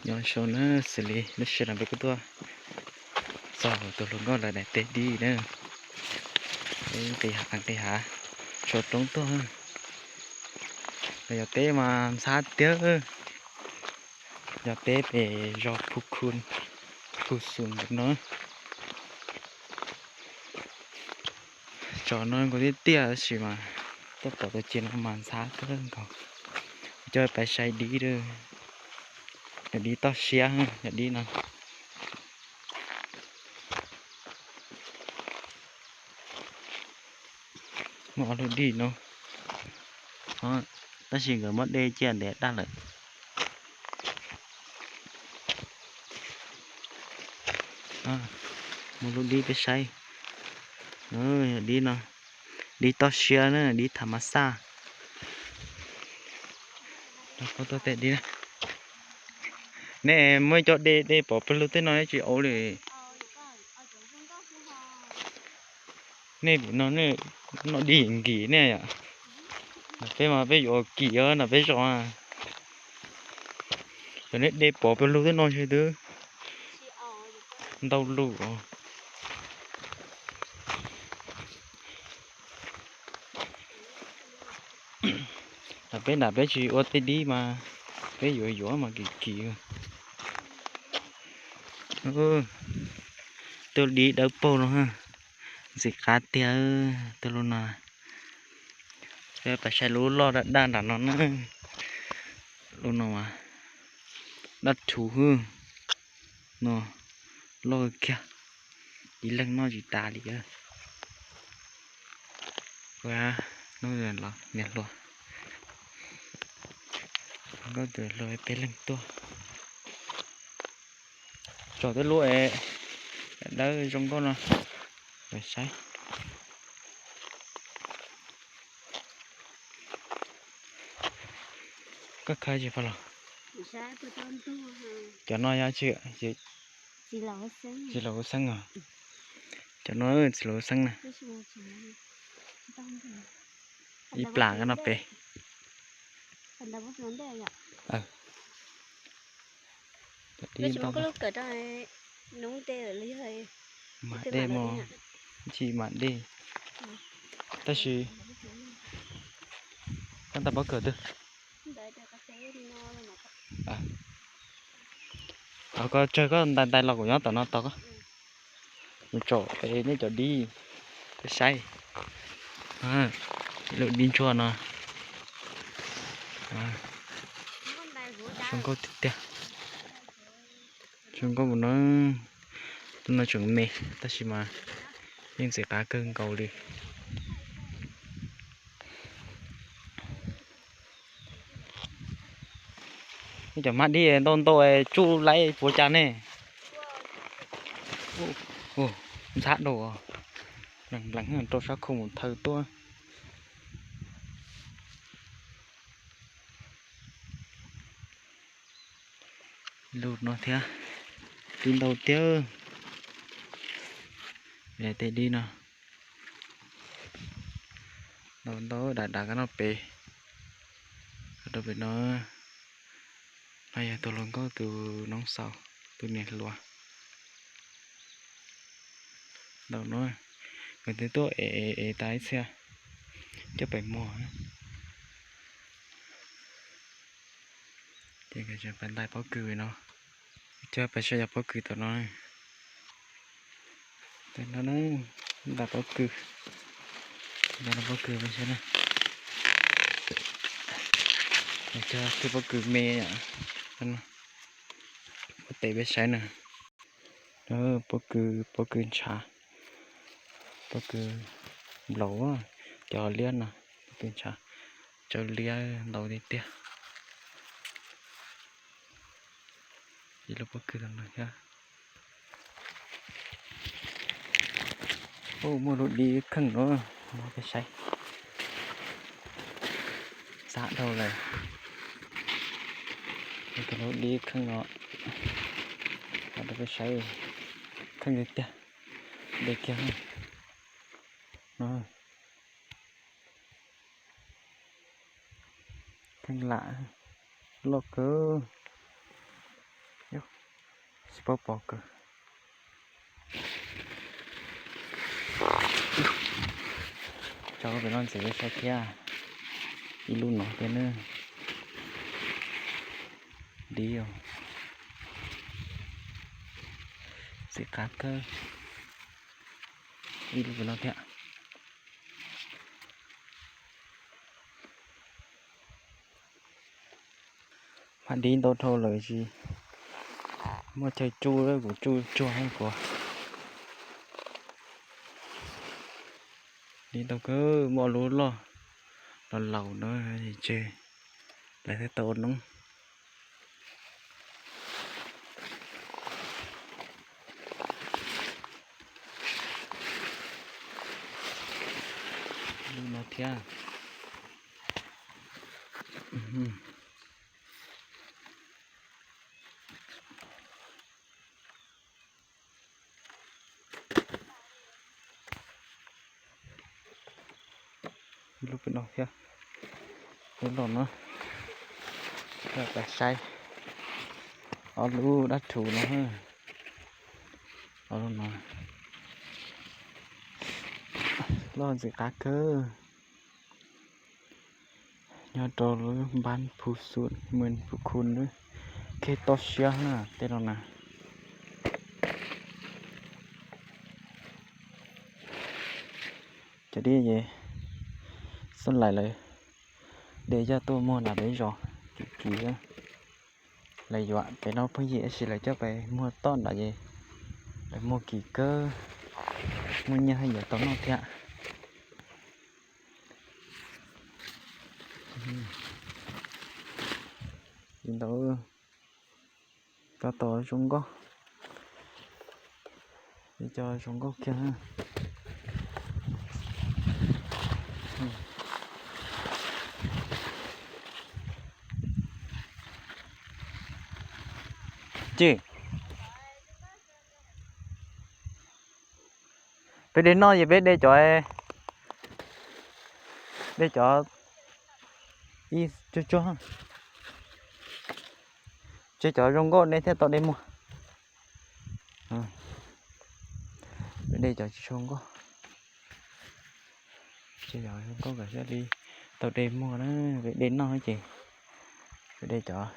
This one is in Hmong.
Nyob zoo na, xws li lub sij hawm no peb kuj tuaj txog tus hluas nkauj lawv daim teb dib na. Peb nqis hav nqis hav, tso roob tuaj. Los yog teb mas ntxhab tiag, yog teb pem zos Phu Khu, Phu Xu no. Tso no nkaus tiag tiag tab sis mas tuaj pom tus ci no mas ntxhab kawg nkaus. Coj pais saib dib, yog dib toj siab, yog dib no. Muaj ob lub dib no, tab sis nkawd muab de cia ntev daj lawm. Muaj lub dib peb saib, yog dib no, dib toj siab na, dib tham mas xaj. Nej muaj cov de de pov pawg lug tej no tsis auv li. Nej pem no nej noj dib nkim nej yom. Peb mas peb yuav kim os nram peb zos. Cov nej de pov pawg lug tej no xwb twb ntau lug. Peb nram peb tsis ua tej dib mas peb yuav yuav mas kim kim. Tej dib dawb paug no, ntxim qab tiag tej lub no. Peb saib lub loj daj daj nram no na. Lub no mas daj rhuv hwb no, loj kiag, ib leeg noj tsis tas li. Niam hluas, nkauj tus hluas peb leeg tuaj tsom tej lub dawb zoo nkauj no saib. Koj khawb tsis pom los? Cov no yog tsis, tsis los hu xeeb os. Cov no tsis los hu xeeb na. Ib plam no pem. Mam dej mas, tsis mam dej. Tab sis koj ntais pob kws twg? Koj tsawg koj ntais ntais los kuv nyob tom no tos koj. Mus tsom nej cov dib, koj saib. Lub dib ntsuab no zoo nkauj tiag tiag. Zoo nkauj mus no, tus no tseem me tab sis mas yeej ntxim qab kawg nkaus li. Nej cov hmab dib ntau ntau tsuj laib puas cas ne? Ntxhab dua, nplees nplees rau sab khau mus thaw tuaj. Lub no thiab, dib ntau tiag. Tej dib no ntau ntau, dav dav koj noj pem. Rau pem no, no yog tus hluas nkauj tus noob xaus, tus niam hluas. Ntau no, nkawd twb tuaj ev ev tas ib txhia coj pem muag. Ces nkawd tseem pais ntais pob kws no, coj pais saib cov pob kws tom no. Tam no ntais pob kws, ntais pob kws peb saib na. Cog tej pob kws me, ua tes peb saib na. Pob kws, pob kws ntshav, pob kws nplaum, cov liab no, pob kws ntshav, cov liab ntau tiag tiag. Ib lub pob kws no thiab. Muaj lub dib kheej no, no peb saib. Xav dhau lawm. Lub dib kheej no, rau peb saib, kheej tiag tiag, de kiag no. Kheej lam, loj kawg. Tsis paub pom kawg. Tso pem no ntxiv saib thiab. Ib lub no thiab na. Dib, ntxim qab kawg. Ib lub pem no thiab. Mas dib ntau dhau lawm tsis muaj chaw tsuj, kuv tsuj tsuag kuv. Dib ntau kawg, muaj lub loj los laus na, tseg lawv thiaj tau ua noob. Lub no thiab. Ib lub pem no thiab. Ib lub no, peb saib ob lub dab rhuv no. Ob lub no loj ntxim qab kawg. Nyob rau lub npab Phu Xun, mws Phu Khun, khej toj siab na tej no na. Cov dib ces xub lais lawm, de coj tuaj muag nram peb zos kim kim. Lawv yuav pem no pheej yig tab sis lawv coj pem muag toj nram ces lawv muag kim kawg, muaj nyiaj thiaj yuav tau noj thiab. Ntau, tab tom zoo nkauj, cov zoo nkauj kiag. Ces peb de noj ces peb de cov, de cov ib tsuag tsuag, tseg cov zoo nkauj nej thiaj tau de muag. Peb de cov tsis zoo nkauj, tseg cov zoo nkauj kom thiaj li tau de muag na. Peb de noj ces peb de cov